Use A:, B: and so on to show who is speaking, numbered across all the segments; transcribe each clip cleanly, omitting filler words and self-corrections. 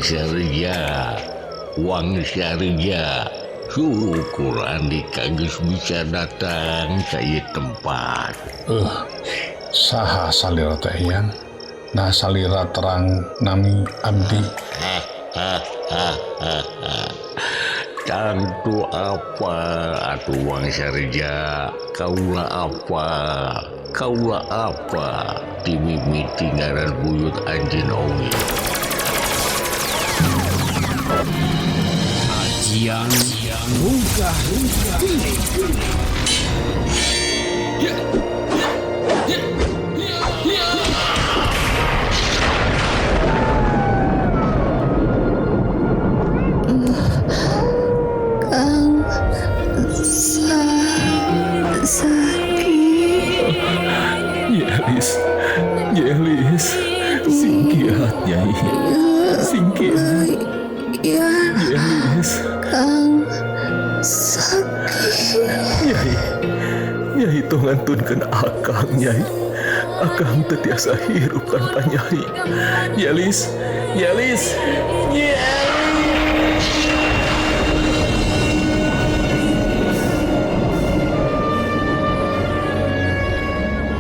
A: Wangsareja, Wangsareja, syukur Andika geus bisa datang ka ieu tempat.
B: Saha salira teh Eyang? Nah salira terang nami abdi.
A: Tangtu apa atuh Wangsareja? Kaula apa? Kaula apa? Ti mimiti ngaran buyut anjeun oge.
C: Ajian Rungkah Geni.
D: Kang sakit.
E: Nyi Elis, Nyi Elis, sing kiat Nyai, sing kiat.
D: Ya.
E: Nyi Elis.
D: Kang sakit.
E: Nyai, Nyai tong ngantunkeun akang Nyai. Akang teu tiasa hirup tanpa Nyai. Nyi Elis, Nyi Elis, Nyi Elis.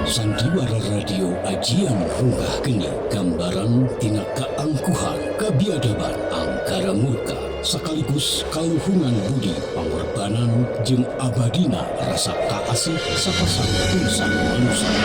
C: Sandiwara Radio Ajian Rungkah Geni, gambaran tina kaangkuhan, kabiadaban, angkara murka, sekaligus kaluhungan budi, pangorbanan jeung abadina rasa kaasih sapasang insan manusia.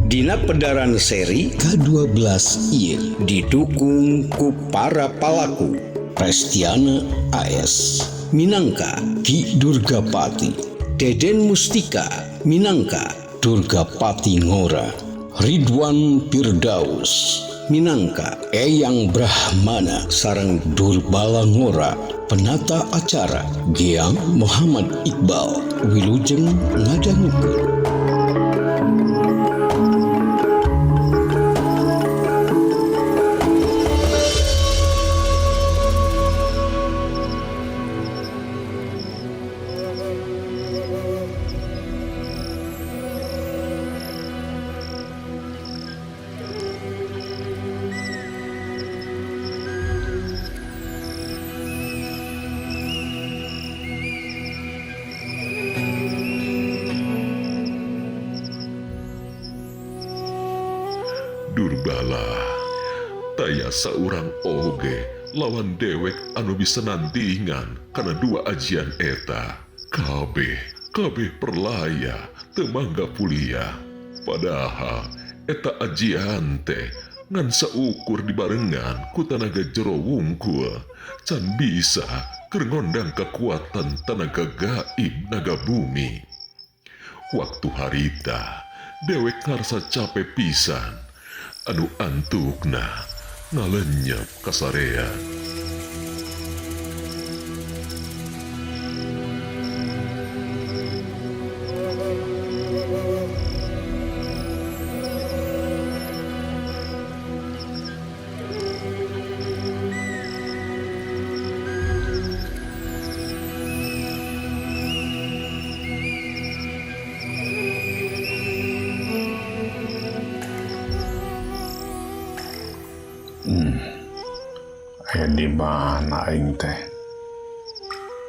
F: Dina pedaran seri ke-12 ieu didukung ku para palaku Prestiana AS, Minangka Ki Durgapati, Deden Mustika, Minangka Durgapati Ngora, Ridwan Firdaus, Minangka Eyang Brahmana sareng Durbala Ngora, penata acara Geang Muhammad Iqbal, wilujeng ngadangukeun.
E: Durbala, taya saurang oge lawan dewek anu bisa nandingan kana dua ajian eta. Kabeh, kabeh perlaya teu mangga pulia. Padahal eta ajian teh ngan saukur dibarengan ku tanaga jero wungkul, can bisa keur ngondang kekuatan tanaga gaib naga bumi. Waktu harita dewek ngarasa capek pisan. Anu antukna ngalenyap kasarean.
B: Aya di mana aing teh?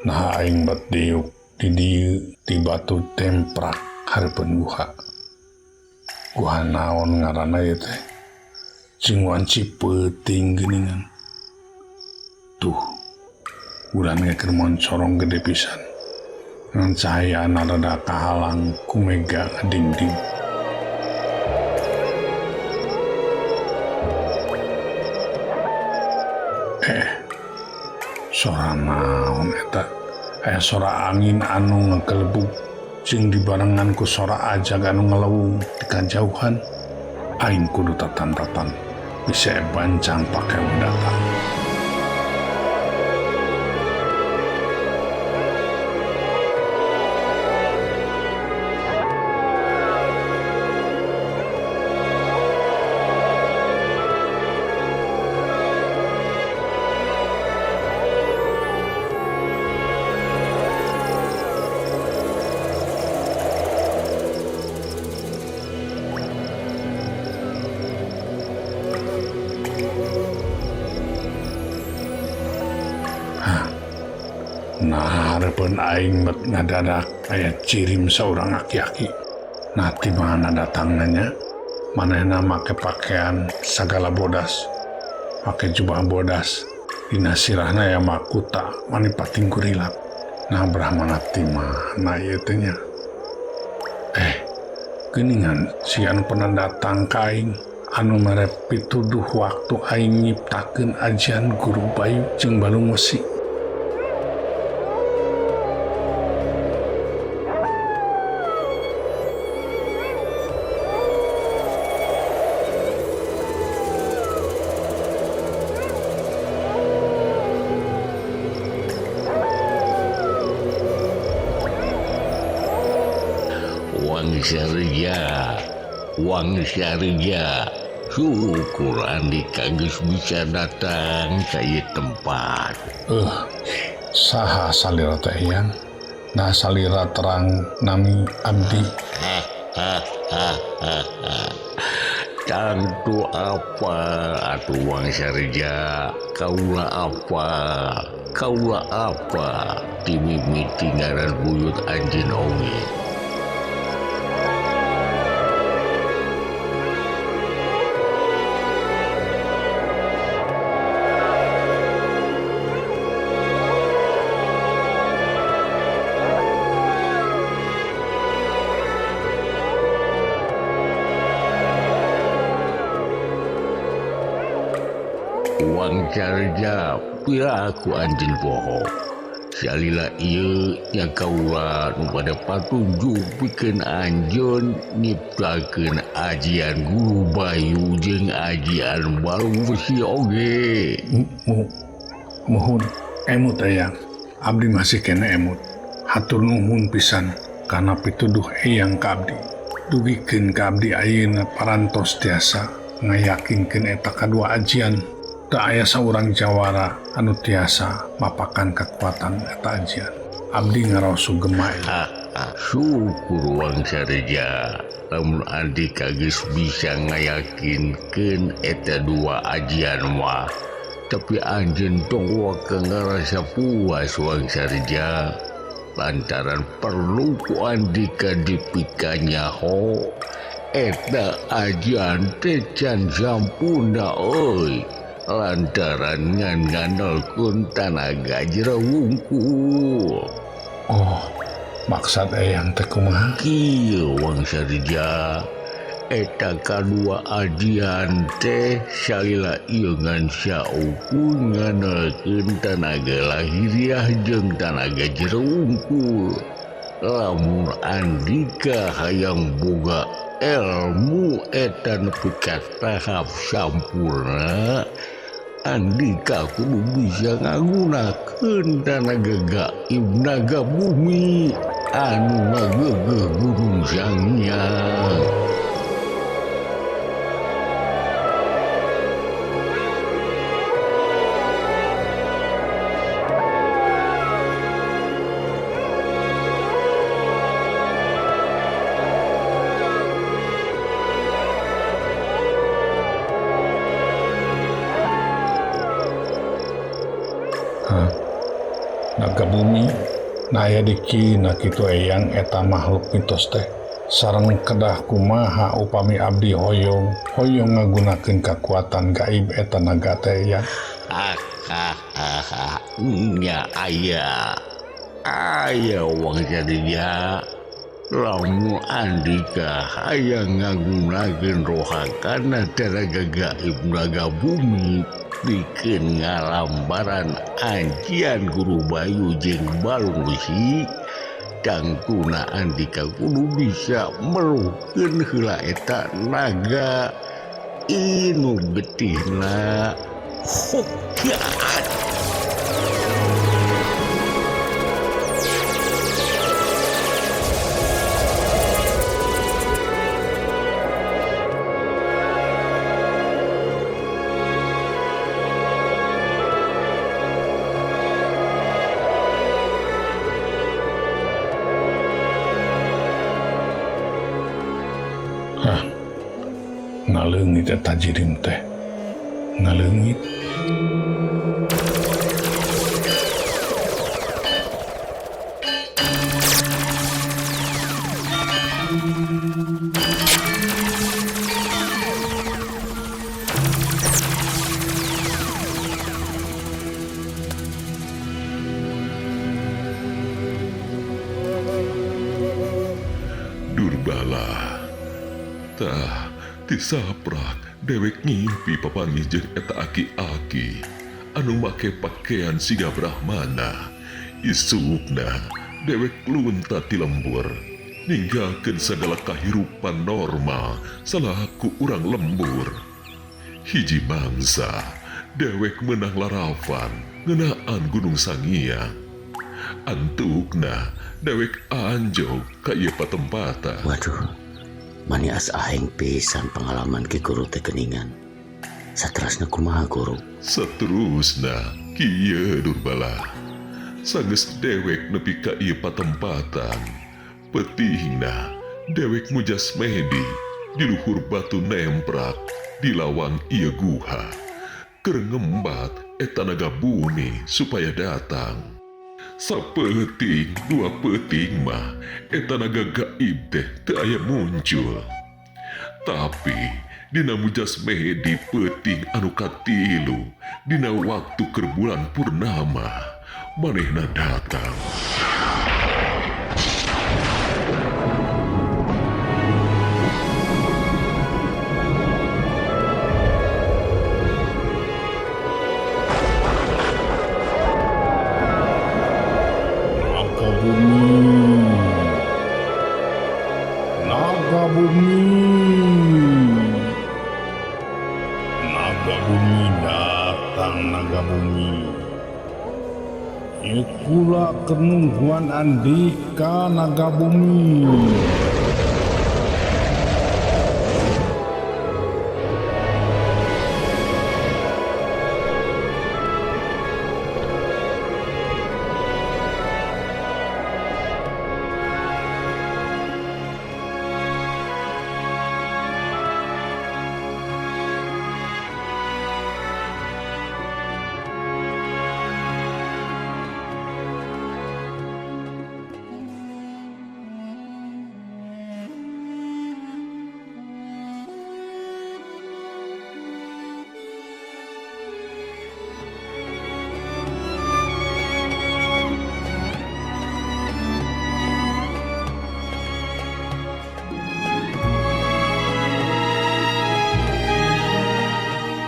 B: Nah aing bat diuk di dieu di batu temprak hareupeun guha. Guha naon ngaranna ieu teh? Cing wanci peuting geuningan. Tuh, bulan ge keur moncorong gede pisan. Ngan cahayana rada kahalang ku mega ngadingding. Sora naon eta? Aya sora angin anu ngegelebug jeung dibarengan ku sora ajag anu ngelewung di kajauhan. Aing kudu tatan-tatan bisa bancang pakai datang. Nah hareupeun aing bet ngadadak aya cirim saurang aki-aki. Nah ti mana datangna nya? Manehna make pakaian sagala bodas, make jubah bodas. Dina sirahna aya makuta mani pating kurilap. Nah Brahmana ti mana ieu teh nya? Geuningan si anu pernah datang ka aing anu mere pituduh waktu aing nyiptakeun ajian Guru Bayu jeung Balung Wesi.
A: Wang Syarja, syukur Andika geus bisa datang ka ieu tempat.
B: Saha salira teh Eyang? Nah salira terang nami abdi.
A: Tangtu apa atuh Wang Syarja? Kaula apa? Kaula apa? Timimiti ngaran buyut anjeun oge. Wang Syarja, piraku anjeun poho. Salila ieu nya kaula nu pada patunjuk pikeun anjeun nyiptakeun ajian Guru Bayu jeung ajian Balung Wesi oge.
B: Muhun emut Eyang. Abdi masih kene emut. Hatur nuhun pisan kana pituduh Eyang ka abdi. Dugikeun ka abdi ayeuna parantos tiasa ngayakinkeun eta kadua ajian. Teu aya saurang jawara anu tiasa mapakan kekuatan eta ajian. Abdi ngaraos sugema.
A: Syukur Wang Syarja, lamun Andika geus bisa ngayakinkeun eta dua ajian mah. Tapi anjeun tong waka ngarasa puas Wang Syarja, lantaran perlu ku Andika dipikanyaho eta ajian teh can sampurna euy. Lantaran ngan ngandalkeun tanaga jero wungkul.
B: Oh, maksud Eyang teh kumaha?
A: Kieu Wang Syarja, eta kadua ajian teh salila ieu ngan saukur ngandalkeun tanaga lahiriah jeung tanaga jero wungkul. Lamun Andika hayang boga ilmu eta nepi ka tahap sampurna, Andika kudu bisa ngagunakeun tanaga gaib naga bumi anu ngageugeuh Gunung Sangiang.
B: Naga bumi nah aya dikina kitu Eyang eta makhluk mitos teh sareng kedah kumaha upami abdi hoyong hoyong ngagunakeun kakuatan gaib eta naga teh Eyang.
A: Nya aya aya Wang Syarja, lamun Andika hayang ngagunakeun rohakana tanaga gaib naga bumi pikeun ngalambaran ajian Guru Bayu jeung Balung Wesi, tangtuna Andika kudu bisa meruhkeun heula eta naga inu getihna. Hokiat.
B: Ngaleungit eta jirim teh. Ngaleungit.
G: Durbala. Tah, tisaprak dewek ngimpi papanggih jeung eta aki-aki anu make pakaian siga Brahmana. Isukna dewek lunta ti lembur, ninggalkeun sagala kahirupan normal salaku urang lembur. Hiji mangsa dewek menang laravan ngeunaan Gunung Sangiang. Antukna dewek anjog ka ieu patempatan.
H: Waduh, mani asa aing pisan pengalaman Ki Guru teh geuningan. Saterasna kumaha Guru?
G: Saterusna kieu Durbala. Sanggeus dewek nepi ka ieu patempatan. Peutingna dewek mujas medi di luhur batu nemprak di lawang ieu guha. Keur ngembat eta naga bumi supaya datang. Sapeuting dua peuting mah eta naga gaib teh teu aya muncul. Tapi dina mujas medi peuting anu katilu dina waktu keur bulan purnama manehna datang.
B: Naga bumi, naga bumi, naga bumi datang naga bumi. Ikula kenungguan andika naga bumi.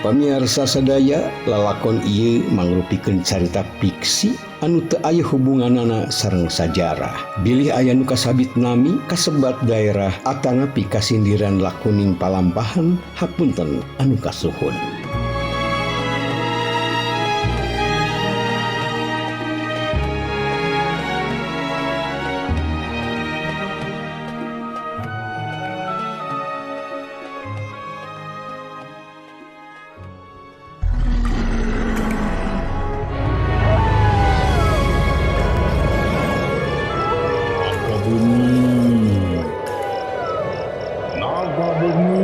F: Pamiarsa sadaya, lalakon ieu mangrupikeun carita fiksi anu teu aya hubunganana sareng sajarah. Bilih aya nu kasabit nami, kasebat daerah atanapi kasindiran lakuning palampahan, hapunten anu kasuhun.
B: Naga bumi, naga bumi,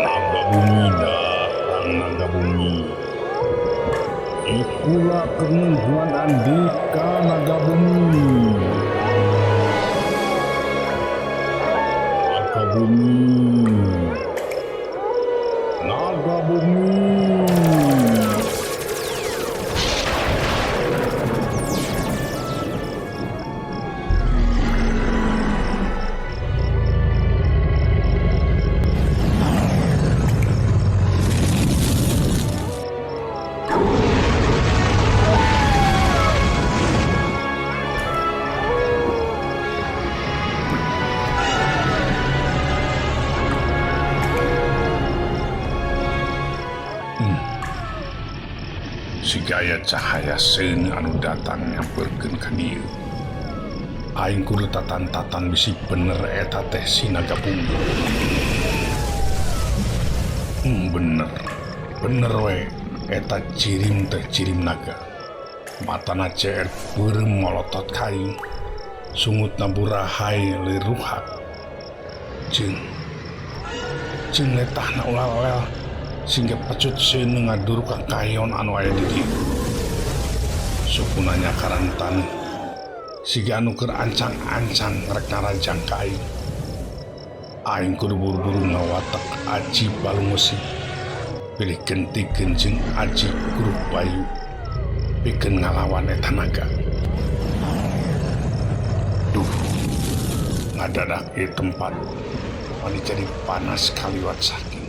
B: naga bumi datang naga bumi. Ikula kenungguan andika naga bumi. Naga bumi, naga bumi. Sigaya cahaya seung anu datang nyamperkeun ka dieu. Aing kudu tatan-tatan bisi bener eta teh si naga bumi. Bener. Bener we eta cirim teh cirim naga. Matana ceer beureum molotot ka aing. Sungutna burahai liruhak. Jeung jeung letahna ulalel sehingga pecut seuneu ngadur ka kayon anu aya di dieu. Sukuna nyakaran taneuh. Siga anu keur ancang-ancang rek narajang ka aing. Aing kudu buru-buru ngawatek aji Balung Wesi. Pilih gentikeun jeung aji Guru Bayu. Pikeun ngalawan eta naga. Duh, ngadadak ieu tempat mani jadi panas kaliwat saking.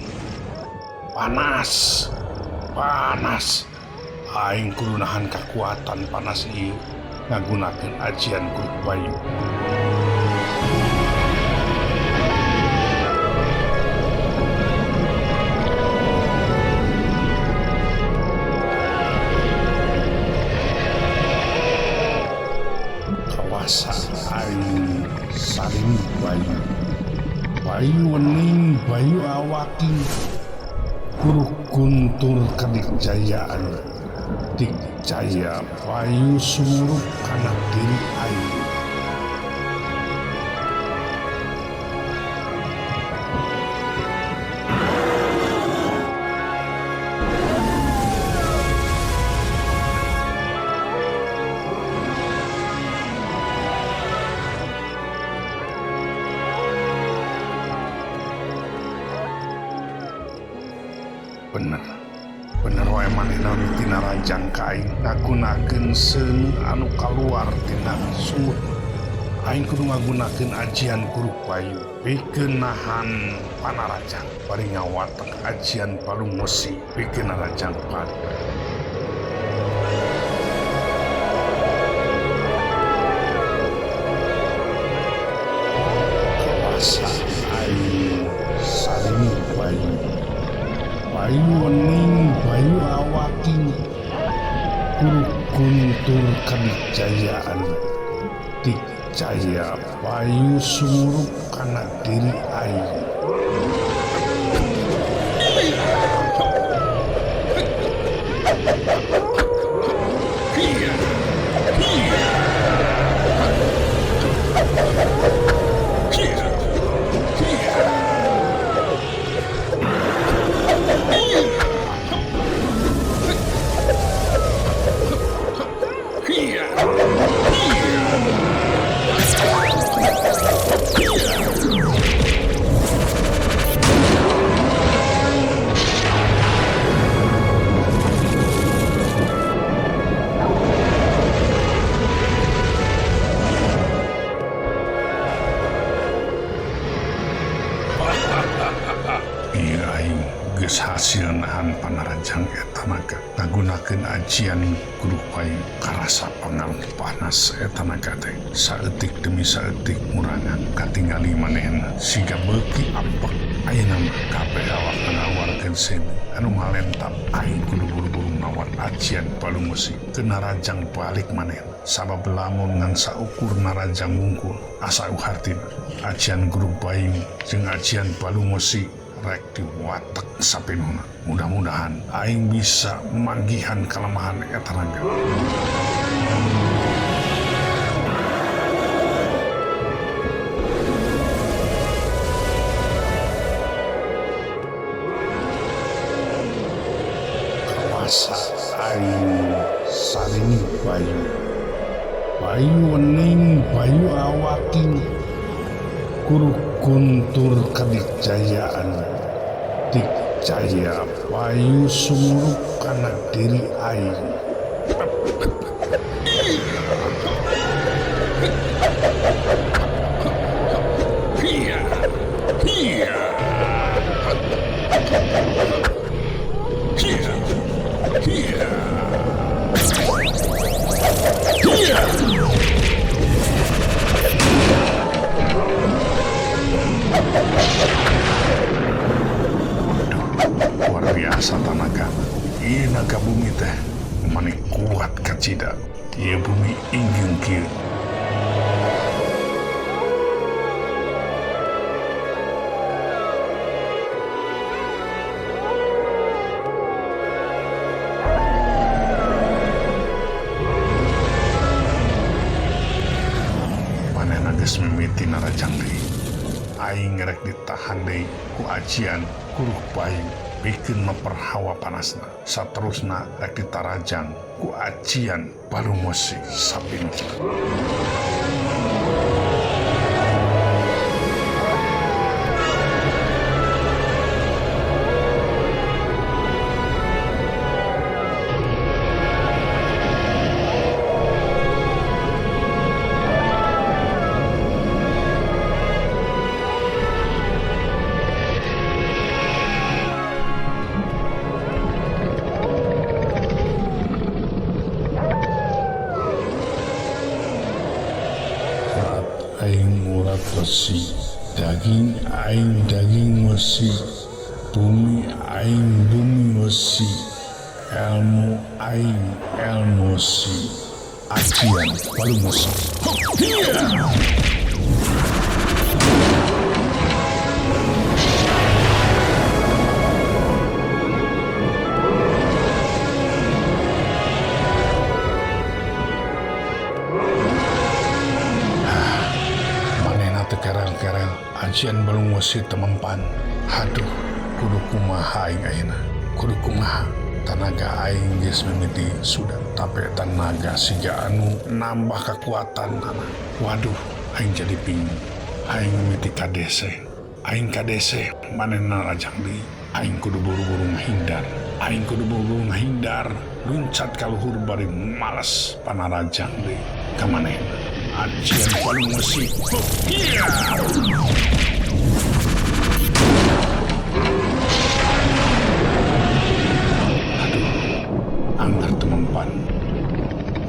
B: Panas, panas. Aing kudu nahan kakuatan panas ieu ngagunakeun ajian Guru Bayu. Kawasa aing saring bayu. Bayu wening, bayu awaking. Guru guntur kadikjayaan. Dikjaya bayu sumurup kana diri aing. Bener, bener wae manehna miti narajang ka aing ngagunakeun seuneu anu kaluar tina sungut. Aing kudu ngagunakeun ajian Guru Bayu pikeun nahan panarajang bari ngawatek ajian Balung Wesi pikeun narajang balik. Kawasa aing saring bayu. Bayu wening, bayu awaking. Guru guntur kadikjayaan. Dikjaya bayu sumurup kana diri aing. Geus hasil nahan panarajang eta naga ngagunakeun ajian Guru Bayu karasa pangaruh panas eta naga teh saeutik demi saeutik murangan katingali manehna siga beuki ampek. Ayeuna mah kabeh awak ngaluarkeun seuneu anu ngalentam. Aing kudu buru-buru ngawat ajian Balung Wesi teu narajang balik manehna sabab lamun ngan saukur narajang wungkul asa hartina ajian Guru Bayu jeung ajian Balung Wesi rek diwatek sapenuhna. Mudah-mudahan aing bisa manggihan kelemahan eta naga. Kawasa aing saring bayu. Bayu wening, bayu awaking. Guru guntur kadikjayaan. Dikjaya bayu sumurup kana diri aing. Luar biasa tanaga. Ieu naga bumi teh mani kuat kacida. Ieu bumi inggeung kieu. Manehna geus mimiti narajang deui. Aing rek ditahan deui ku ajian Guru Bayu Pikeun meper hawa panasna. Saterusna rek ditarajang ku ajian Balung Wesi sapinuhna. Aing urat wesi, daging aing daging wesi, bumi aing bumi wesi, ilmu aing ilmu wesi, ajian Balung Wesi. Kerel-kerel ajian Balung Wesi temempan. Haduh, kudu kumaha aing ayeuna. Kudu kumaha. Tanaga aing geus mimiti sudah, tapi tanaga siga anu nambah kekuatan tanah. Waduh, aing jadi bingung. Aing mimiti kadese. Aing kadese manehna rajang deui. Aing kudu buru-buru ngahindar. Aing kudu buru-buru ngahindar. Luncat ka luhur bari males panarajang deui ka manehna. Ajian Balung Wesi. Aduh, anggar temempan.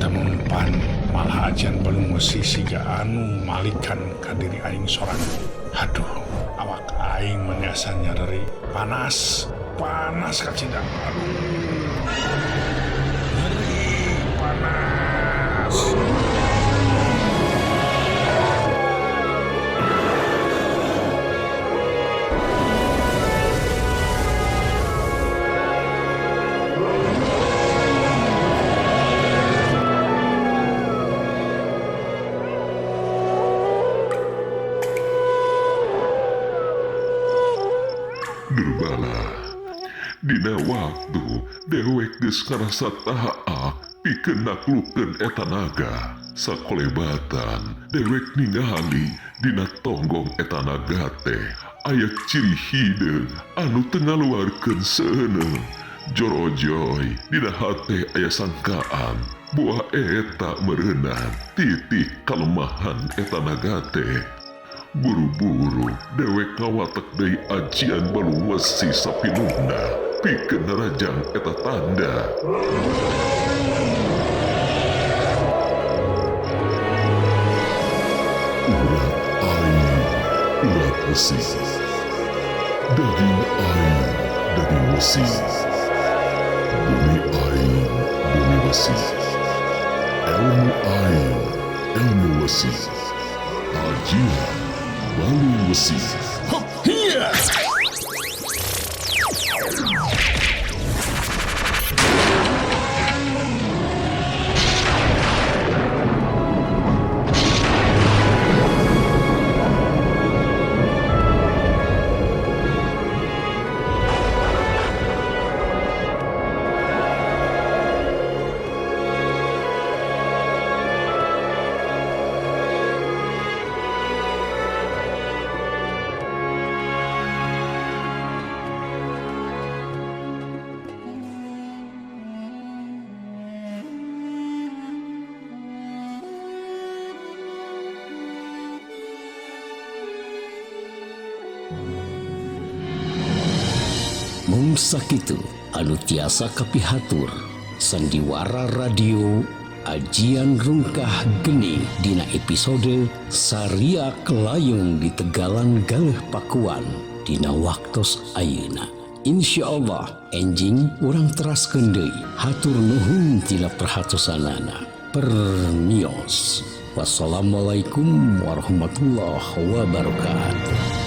B: Temempan malah ajian Balung Wesi siga anu malikan ka diri aing sorangan. Aduh, awak aing meni asa nyareri. Panas, panas kacida. Aduh, nyeri, panas.
G: Durbala, dina waktu dewek geus ngarasa taak pikeun naklukeun eta naga. Sakolebatan dewek ningali dina tonggong eta naga teh aya ciri hideung anu teu ngaluarkeun seuneu. Jorojoy dina hate aya sangkaan buah eta meureunan titik kalemahan eta naga teh. Buru-buru dewek ngawatek deui ajian Balung Wesi sapinuhna pikeun narajang eta tanda. Urat aing urat wesi, daging aing daging wesi, bumi aing bumi wesi, ilmu aing ilmu wesi, ajian Balung Wesi.
C: Mung sakitu anu tiasa kapihatur sandiwara radio ajian rungkah geni dina episode Sariak Layung di Tegalan Galeh Pakuan dina waktos ayeuna. Insyaallah enjing urang teraskeun deui. Hatur nuhun tina perhatosanana. Permios. Wassalamualaikum warahmatullahi wabarakatuh.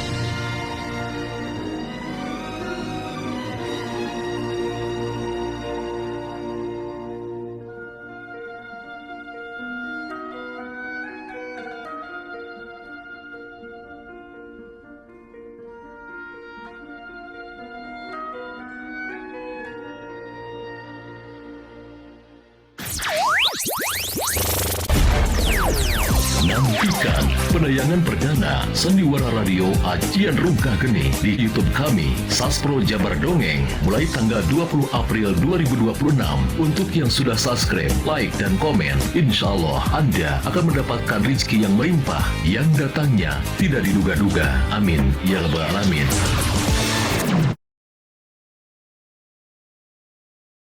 I: Nantikan penayangan perdana Sandiwara Radio Ajian Rungkah Geni di YouTube kami, Saspro Jabar Dongeng, mulai tanggal 20 April 2026. Untuk yang sudah subscribe, like, dan komen, insya Allah Anda akan mendapatkan rizki yang melimpah, yang datangnya tidak diduga-duga. Amin. Ya Rabbal Alamin.